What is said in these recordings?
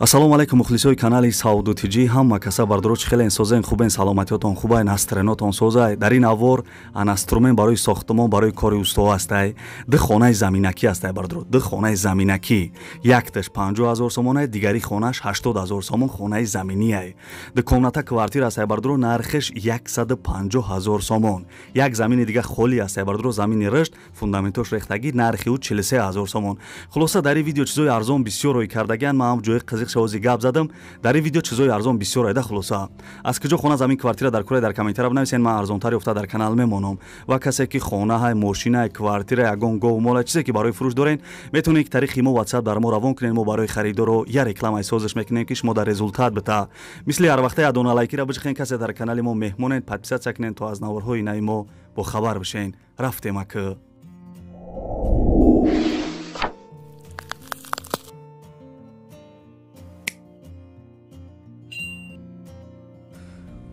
Ассалому алайкум мухлисои канали Сауду ТЖ. Ҳама каса бардоро чӣ хелен созен, хубен, саломатиётон хубайн, ҳастренотон созай. Дар ин авор инструмент барои сохтмон, барои кори усто ҳастай. Ду хонаи заминакӣ ҳастай бардоро, ду хонаи заминакӣ. Якташ 50,000 сомонай, дигари хонаш 80,000 сомон хонаи заминиай. Ду комната квартира ҳастай бардоро, нархеш 150,000 сомон. Як замини дига холӣ ҳастай бардоро, замини рашт, фундаментош рехтагӣ, нархи ӯ 43,000 сомон. Хулоса дар ин видео чизои арзон бисёр рӯй кардагиан, ман ҳам ҷои қизиқ шавози гап задам. Дар ин видео чизои арзон бисёр айда. Хулоса аз куҷо хона, замин, квартира дар куре дар комментария бинависен, ман арзонтар ёфта дар канал мемонам. Ва касе ки хонаҳай, мошинай, квартира, ягон гов мола, чизе ки барои фурӯш дорен, метавонед ки тариқи мо WhatsApp дар мо равон кунед. Мо барои харидоро я рекламаи созиш мекунем, ки шумо дар результат бита. Мисли ҳар вақта ядона лайкира биҷихен, касе дар канали мо меҳмонед, подписаться кунед, то аз наворҳои нави мо бохабар бишен. Рафтем ака.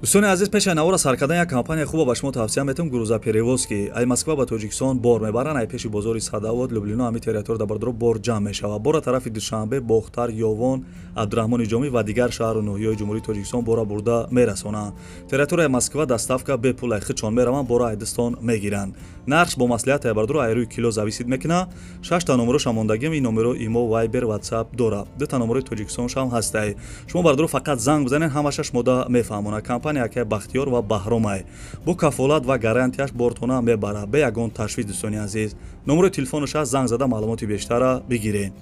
Дӯстони азиз, пеш аз навора сар кардан як компания хуба ба шумо тавсия метавам, грузоперевозки. Ай Москва ба Тоҷикистон бор мебаранд, ай пеши бозори Садовод, Люблино, ҳами территория бардоро бор ҷамъ мешавад. Бора тарафи Душанбе, Бохтар, Ёвон, Абдураҳмони Ҷомӣ ва дигар шаҳру ноҳияҳои Ҷумҳурии Тоҷикистон бора бурда мерасонанд. Территорияи Москва доставка бепул, ай худшон мераванд, бора айдистон мегиранд. Нархш бо маслиҳат ай бардоро ай рӯи кило зависит мекунад. 6 та номерошам мондагим, ин номеро имо, Вайбер, WhatsApp дорад. 2 та номерои Тоҷикистоншам ҳастай. Шумо бардоро фақат занг бизанед, ҳамаша шумода мефаҳмонад. Компания акай Бахтиёр ва Баҳромай бо кафолат ва гарантияш бортона мебарад, бе ягон ташвиш. Дӯстони азиз, номерои телефонаш аст, занг зада маълумоти бештара бигиред.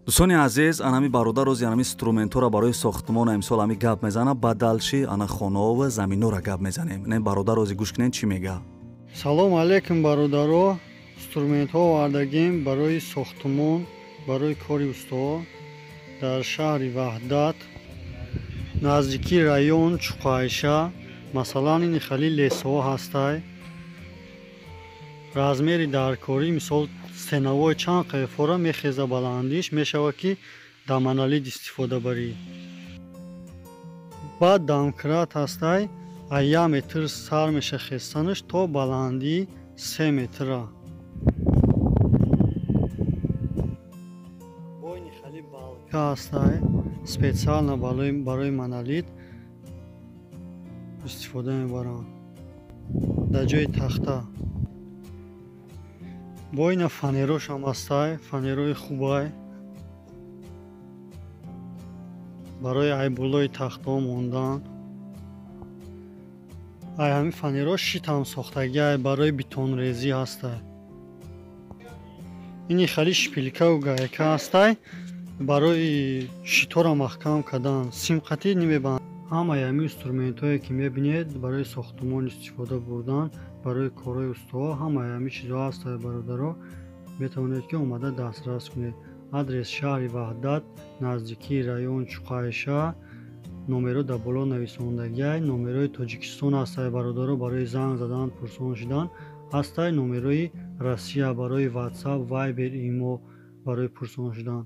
Дӯстони азиз, анами бародар рози анами инструментҳоро барои сохтмон имсол ами гап мезана, бадалши ана хонаову заминора гап мезанем. Не бародар рози гӯш кунед чӣ мега. Салом алейкум бародаро, инструментҳо овардагим барои сохтмон, барои кори устоҳо дар шаҳри Ваҳдат, наздикии район Чуқайша. Масалан, ин хали лесҳо ҳастай. Размери даркорӣ мисол стенавои чанд қайфора мехеза, баландиш мешавад, ки дар монолит истифода барӣ. Баъд домкрат ҳастай, аз 1 метр сар меша хестанаш то баландии 3 метра. Бойни хали балка ҳастай, специально барои монолит истифода мебаранд дар ҷои тахта. Бойна фанерошам ҳастай, фанерои хубай барои айбулои тахтаҳо мондан. Ай ҳамин фанеро шитам сохтагиай барои бетонрезӣ ҳастай. Ини хали шпилькаву гайка ҳастай барои шитора маҳкам кардан, симқатӣ намебанд. Ҳамаи ҳамин инструментҳое ки мебинед барои сохтмон истифода бурдан, барои корҳои устоҳо, ҳамаи ҳамин чизҳо ҳастанд бародаро, метавонед ки омада дастрас кунед. Адрес шаҳри Ваҳдат, наздикии район Чуқайша, номеро дар боло нависондагиай, номерои Тоҷикистон ҳастай бародаро барои занг задан, пурсон шудан ҳастай, номерои Россия барои WhatsApp, Viber, имо барои пурсон шудан.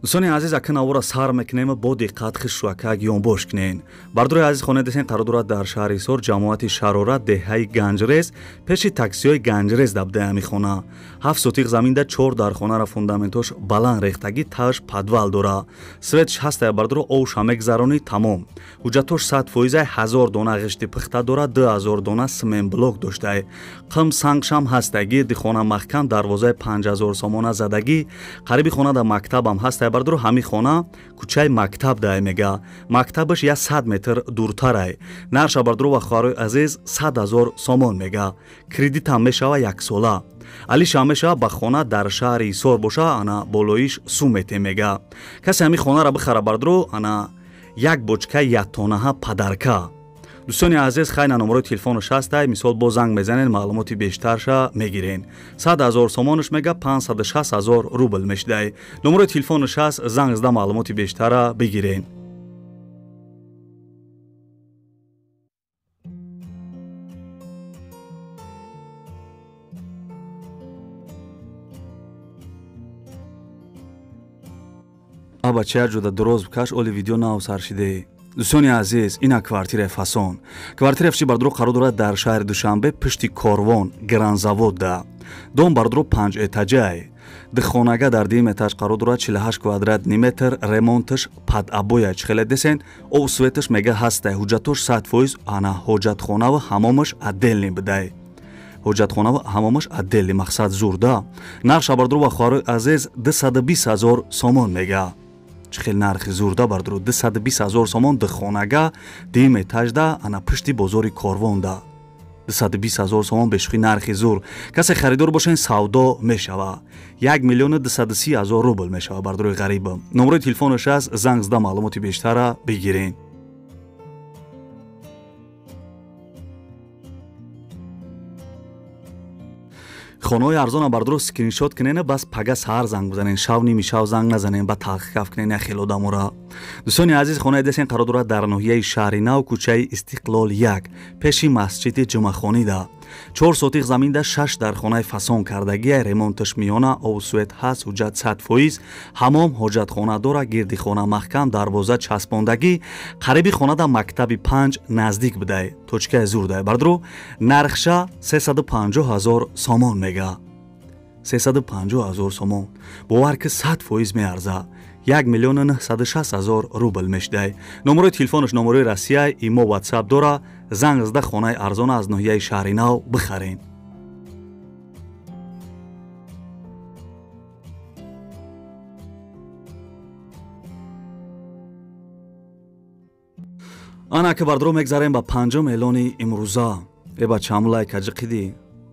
Дӯстони азиз, ака навора сар мекунем, бо диққат хишвакак ёнбош кунен. Бардорои азиз, хона десен қарор дорад дар шаҳри Ҳисор, ҷамоати Шарора, деҳаи Ганҷрез, пеши таксиҳои Ганҷрез дабдаи ҳами хона. 7 сотиқ заминда 4 дар хонара фундаментош баланд рехтагӣ, таш подвал дора. Светш ҳастая бардоро, овша мегзаронӣ, тамом. Ҳуҷҷатош 100%, 1000 дона ғишти пухта дора, 2000 дона сменблок доштай. Қим сангшам ҳастай, гирди хона маҳкам, дарвозаи 5000 сомона задагӣ, қариби хона дар мактабам ҳастай бардоро. Ҳами хона кӯчаи мактаб дай мега, мактабаш 100 метр дуртарай. Нарша бардоро ва хоҳарои азиз 100,000 сомон мега, кредитам мешава яксола. Алишам мешава ба хона дар шаҳри Ҳисор боша, ана болоиш сум мете мега. Касе ҳами хонара бихара бардоро, ана як бочка яктонаҳа падарка. Дӯстони азиз, хайна номерои телефонаш ҳастай, мисол бо занг мезанед, маълумоти бештарша мегирен. 100,000 сомонаш мега, 560,000 рубл мешидай. Номерои телефонаш ҳаст, занг зада маълумоти бештара бигирен. бача ҷуда дуроз бикаш, оли видео нав сар шиде. Дӯстони азиз, ина квартираи фасон. Квартираи фши бардро қарор дорад дар шаҳри Душанбе, пишти Корвон, Гранзаводда. Дом бардро 5 этажай. Дихонага дар дим этаж қарор дорад, 48 квадратный метр, ремонташ под обоя чихеле десен, об светаш мега ҳастай, ҳуҷҷатош 100%, ана ҳоҷатхона ва ҳамомаш отдельный бидай. Ҳоҷатхона ва ҳамомаш отдельный, мақсад зурда. Нарх бардро ва хоҳарои азиз 220 ҳазор сомон мега. Чӣ хел нархи зурда бардро, 220 ҳазор сомон дихонага дим этажда, ана пишти бозори Корвонда. 220 ҳазор сомон бешухи нархи зур. Касе харидор бошен, савдо мешава. 1 миллиону 230 ҳазор рубл мешава бардрои ғариб. Номерои телефонаш аст, занг зада маълумоти бештара бигирен. Хонаҳои арзона бардро скриншот кунена, бас пага саҳар занг бизанен, шав ними шав занг назанен, ба таҳқиқаф кунен як хел одамора. Дӯстони азиз, хонаи десен қарор дорад дар ноҳияи Шаҳри Нав, кӯчаи Истиқлол 1, пеши масҷиди Ҷумъахонида. 4 сотиқ заминда 6 дар хонаи фасон кардагия, ремонташ миёна, обу свет ҳаст, ҳуҷҷат 100%, ҳамом, ҳоҷатхона дора, гирди хона маҳкам, дарвоза часпондагӣ, қариби хонада мактаби 5 наздик бидай, точкаи зурдай. Бардро нархша 350 ҳазор сомон мега. 350 ҳазор сомон. Бовар ки 100% меарза. 1 миллиону 960 ҳазор рубл мешидай. Номерои телефонаш номерои Россия, имо, WhatsApp дора. Занг зада хонаи арзона аз ноҳияи Шаҳри Нав бихарен. Ана ки бардро мегзарем ба панҷум эълони имрӯза. Э бача, ҳамун лайк аҷиқидӣ?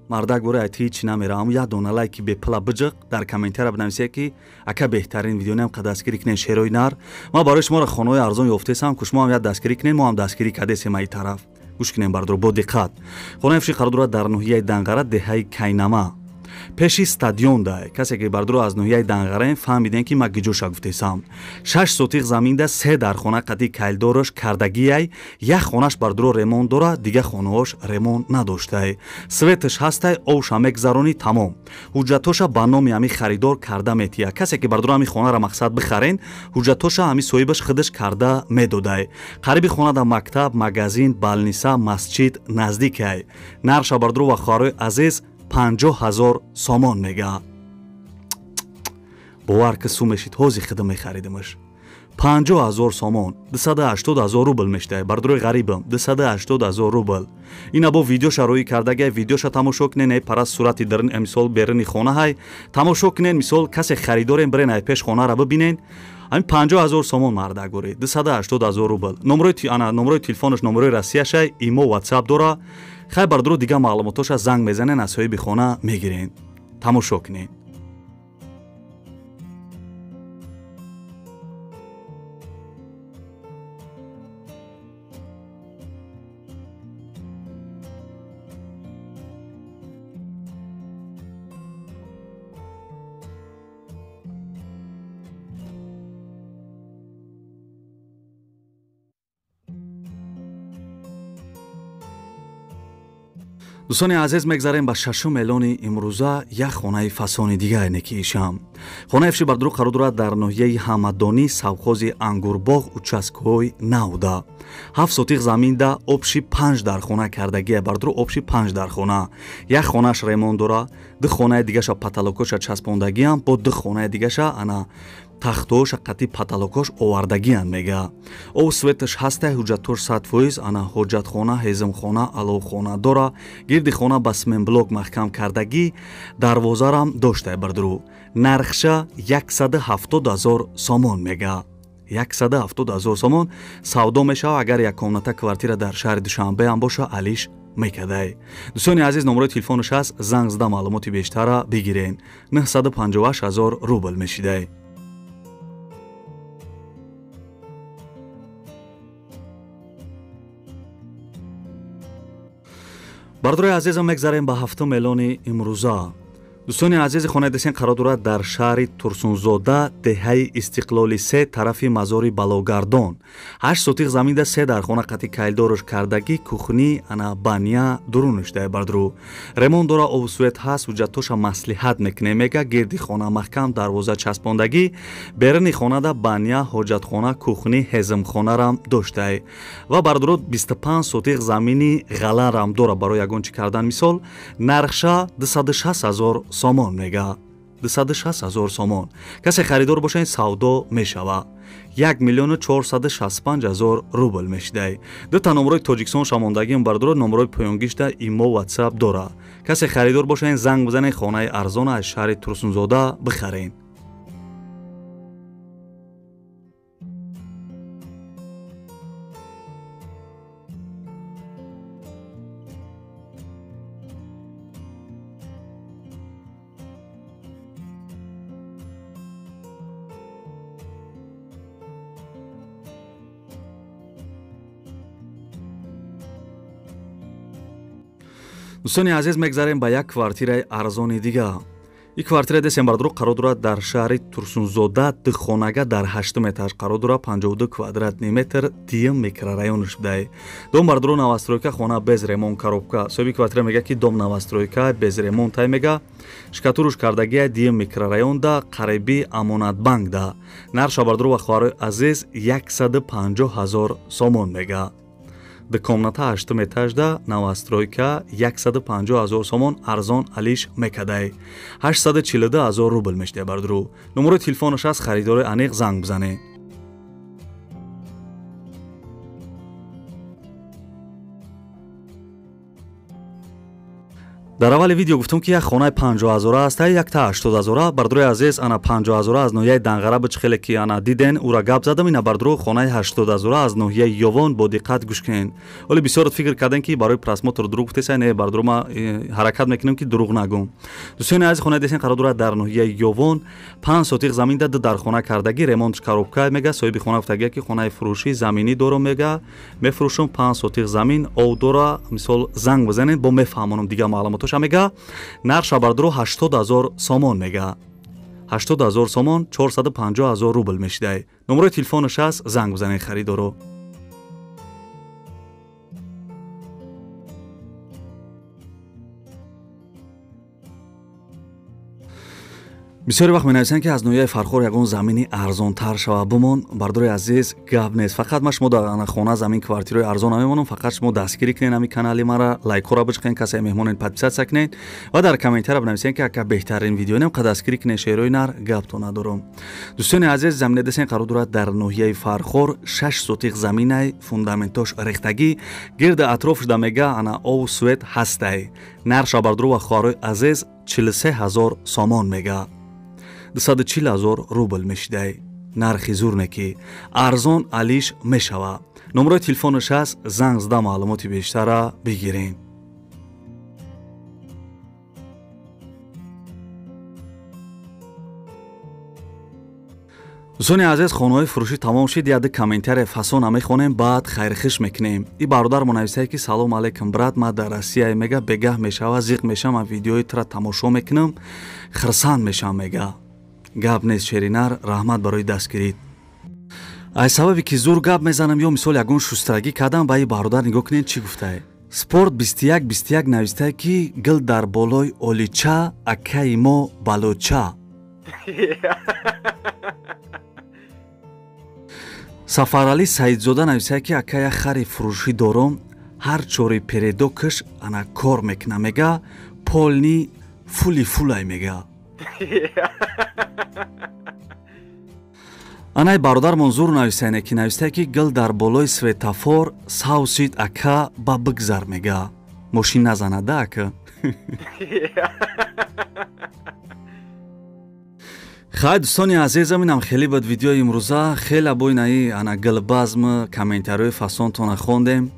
Мардак бора айти ҳеч намера, ҳамун як дона лайки бепула биҷиқ, дар комментария бинависед ки ака беҳтарин видеониам қа дастгирӣ кунед шерои нар. Ман барои шуморо хонаҳои арзон ёфтесам, ку шумо ҳам як дастгирӣ кунед, мо ҳам дастгирӣ кардесем аи тараф. Гӯш кунем бардро бо диққат. Хонаи фши қарор дорад дар ноҳияи Данғара, деҳаи Кайнама, пеши стадионда. Касе ки бардро аз ноҳияи Данғараем, фаҳмидем ки ман гиҷоша гуфтесам. 6 сотиқ заминда 3 дар хона қади кайлдорош кардагиай, як хонаш бардро ремонт дора, дига хонаҳош ремонт надоштай. Светаш ҳастай, овша мегзаронӣ, тамом. Ҳуҷҷатоша ба номи ҳами харидор карда метия. Касе ки бардро ҳами хонара мақсад бихарен, ҳуҷҷатоша ҳами соҳибаш худаш карда медодай. Қариби хонада мактаб, магазин, балниса, масҷид наздикай. Нарша бардро ва хоҳарои азиз 50 ҳазор сомон мега. Бовар ки су мешид, ҳози хида мехаридимаш. 50 ҳазор сомон, 280 ҳазор рубл мешидай. Бардрои ғарибам, 280 ҳазор рубл. Ина бо видеоша рӯӣ кардагай, видеоша тамошо кунен, эй парас сурати дарин, мисол берини хона ҳай. Тамошо кунен, мисол касе харидорем, бирен ай пеш хонара бибинен. Ҳамин 50 ҳазор сомон мардагорӣ, 280 ҳазор рубл. Номерои телефонаш номерои Россияшай, имо, WhatsApp дора. Хай бардро дига маълумотоша занг мезанен, аз соҳиби хона мегирен. Тамошо кунед. Дӯстони азиз, мегзарем ба шашум эълони имрӯза, як хонаи фасони дигар неки ишам. Хонаи фши бардро қарор дорад дар ноҳияи Ҳамадонӣ, совхози Ангурбоғ, участкаҳои Навда. 7 сотиқ заминда обши 5 дар хона кардагия, бардро обши 5 дар хона. Як хонаш ремонт дора, ду хонаи дигаша потолокоша часпондагиам, бо ду хонаи дигаша ана тахтоша қати потолокош овардагиян мега. Об светаш ҳастай, ҳуҷҷатош 100%, ана ҳоҷатхона, ҳезимхона, аловхона дора, гирди хона ба сменблок маҳкам кардагӣ, дарвозарам доштай бардро. Нархша 170 ҳазор сомон мега. 170 ҳазор сомон савдо мешава, агар як комната квартира дар шаҳри Душанбе ҳам боша, алиш мекадай. Дӯстони азиз, номерои телефонаш ҳаст, занг зада маълумоти бештара бигирен. 958 ҳазор рубл мешидай. Бардорои азизам, мегзарем ба ҳафтум эълони имрӯза. Дӯстони азизи, хонаи десен қарор дорад дар шаҳри Турсунзода, деҳаи Истиқлоли 3, тарафи мазори Балогардон. 8 сотиқ заминда 3 дархона қати кайлдорош кардагӣ, кухни, ана баня дурунаш дай бардру. Ремонт дора, обу свет ҳаст, ҳуҷҷатоша маслиҳат мекунем, мега гирди хона маҳкам, дарвоза часпондагӣ, беруни хонада баня, ҳоҷатхона, кухни, ҳезмхонарам доштай. Ва бардру 25 сотиқ замини ғаларам дора барои ягон чӣ кардан. Мисол, нархша 260 ҳазор сомон мега. 260 ҳазор сомон. Касе харидор боша, ин савдо мешава. 1 465 000 рубл мешидай. Дута номрои Тоҷикистон шамондагиам бардоро, номрои поёнгишта имо WhatsApp дора. Касе харидор боша, ин занг бизанед, хонаи арзона аз шаҳри Турсунзода бихарен. Дӯстони азиз, мегзарем ба як квартираи арзони дига. Ин квартира десем бардоро қарор дорад дар шаҳри Турсунзода, духонага дар 8 этаж қарор дорад, 52 квадратный метр, дим микрорайонш будай. Дом бардоро новостройка, хона без ремонт, коробка. Соҳиби квартира мега ки дом новостройка, без ремонт тай мега. Шкатуруш кардагия дим микрорайонда, қариби Амонатбанкда. Нархша бардоро ва хоҳарои азиз 150 ҳазор сомон мега. Ду комната 8 этажда, новостройка, 150 ҳазор сомон, арзон алиш мекадай. 842 ҳазор рубл мешида бардру. Номерои телефонаш аст, харидори аниқ занг бизанед. Дар аввали видео гуфтам ки як хонаи 50 ҳазора аст, якта 80 ҳазора. Бардорои азиз, ана 50 ҳазора аз ноҳияи Данғара бич хеле ки ана диден, ура гап задам. Ина бардоро хонаи 80 ҳазора аз ноҳияи Ёвон, бо диққат гӯш кунед. Вале бисёр фикр кардем ки барои просмотр дурӯғ гуфтеса, не бардоро, ма ҳаракат мекунем ки дурӯғ нагӯм. Дӯстони азиз, хонаи десен қарор дорад дар ноҳияи Ёвон, 5 сотиқ заминда, 2 дархона кардагӣ, ремонтш коробка мега. Соҳиби хона гуфтагия ки хонаи фурӯшӣ заминӣ дорам мега, мефурӯшам 5 сотиқ замин, ов дора, мисол занг бизанед, бо мефаҳмонам дигар маълумотоша мега. Нархша бардоро 80 ҳазор сомон мега. 80 ҳазор сомон, 450 ҳазор рубл мешидай. Номерои телефонаш аст, занг бизанед харидоро. Бисёре вақт менависанд ки аз ноҳияи Фархор ягон замини арзонтар шава бимон. Бардори азиз, гап нест. Фақат ма шумо дар хона замин квартираи арзон намемонам, фақат шумо дастгирӣ кунед ҳамин канали мара, лайкҳоро бичиқен, касе меҳмонед подписаться кунед ва дар комментария бинависед ки ака беҳтарин видео нем, қа дастгирӣ кунед, шеърои нар гаптон надорам. Дӯстони азиз, замине десен қарор дорад дар ноҳияи Фархор, 6 сотиқ заминай, фундаментош рехтагӣ, гирди атрофш да мега ана ов свет ҳастай. Нархша бардоро ва хоҳарои азиз 43 ҳазор сомон мега. 240 ҳазор рубл мешидай. Нархи зур ки арзон алиш мешава. Номерои телефонаш аст, занг зада маълумоти бештара бигирем. Дӯстони азиз, хонаҳои фурӯшӣ тамом шид. Яде комментария фасона мехонем, баъд хайрхиш мекунем. И бародар мо нависае ки салом алейкум брат, ман дар Россия мега, бегаҳ мешава, зиқ мешам, ман видеои тра тамошо мекунам, хирсанд мешам мега. Гап нест шеринар, раҳмат барои дастгирит. Аз сабабе ки зур гап мезанам ё мисол ягон шустрагӣ кардам, ба и бародар нигоҳ кунед чӣ гуфтае. Спорт 21-21 навистае ки гил дар болои олича, акаи мо балоча. Сафаралӣ Саидзода нависае ки ака як хари фурӯшӣ дорам, ҳар чори передокаш ана кор мекуна мега, полни фули фулай мега. Анай бародар Манзур нависайне ки навистае ки гил дар болои светофор савсид ака ба бигзар мега. Мошин назанада ака. Хай дӯстони азизам, инам хеле бад видеои имрӯза. Хеле бойнаи ана гилбазм комментариҳои фасонтона хондем.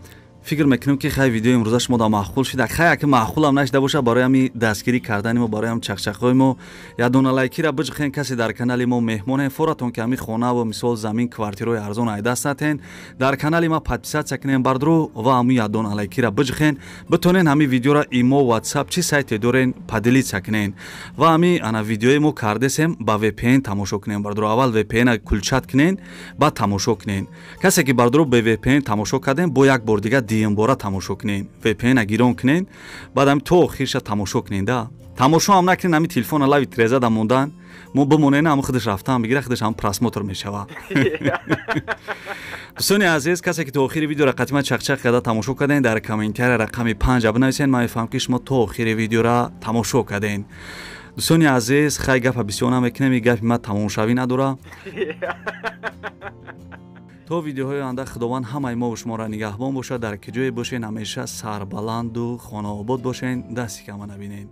Фикр мекунем, ки хай, видеои имрӯза шумо да маъқул шида. Хай, аки маъқулам нашида боша, барои ҳами дастгирӣ кардани мо, барои ҳам чақчақҳои мо як дона лайкира биҷихен. Касе дар канали мо меҳмонен, форатон ки ҳами хонаву, мисол, замин, квартираҳои арзон айдаст натен, дар канали ма подписаться кунен, бардру, ва ҳамун як дона лайкира биҷихен. Битонен ҳами видеора имо, WhatsApp, чӣ сайте дорен, поделиться кунен. Ва ҳами ана видеои мо кардесем, ба VPN тамошо кунен, бардру. Аввал VPN включать кунен, баъд тамошо кунен. Касе ки, бардру, бе VPN тамошо кардем, бо як бор дига дуюмбора тамошо кунен, VPN гирон кунен, баъд ҳами то охирша тамошо кунен. Да тамошо ҳам накунен, ҳами телефона лави треза да мондан мо бимонен, ҳамн худаш рафтан бигира, худаш ҳам просмотр мешава. Дӯстони азиз, касе ки то охири видеора қатима чақчақ карда тамошо карден, дар комментария рақами 5 бинависен. Ман мефаҳмам, ки шумо то охири видеора тамошо карден. Дӯстони азиз, хай, гапа бисёр намекунем, и гапи ман тамомшавӣ надора. То видеоҳои оянда Худованд ҳамаи мову шуморо нигаҳбон бошад. Дар ки ҷое бошен, ҳамеша сарбаланду хонаобод бошен. Дасти кама набинен.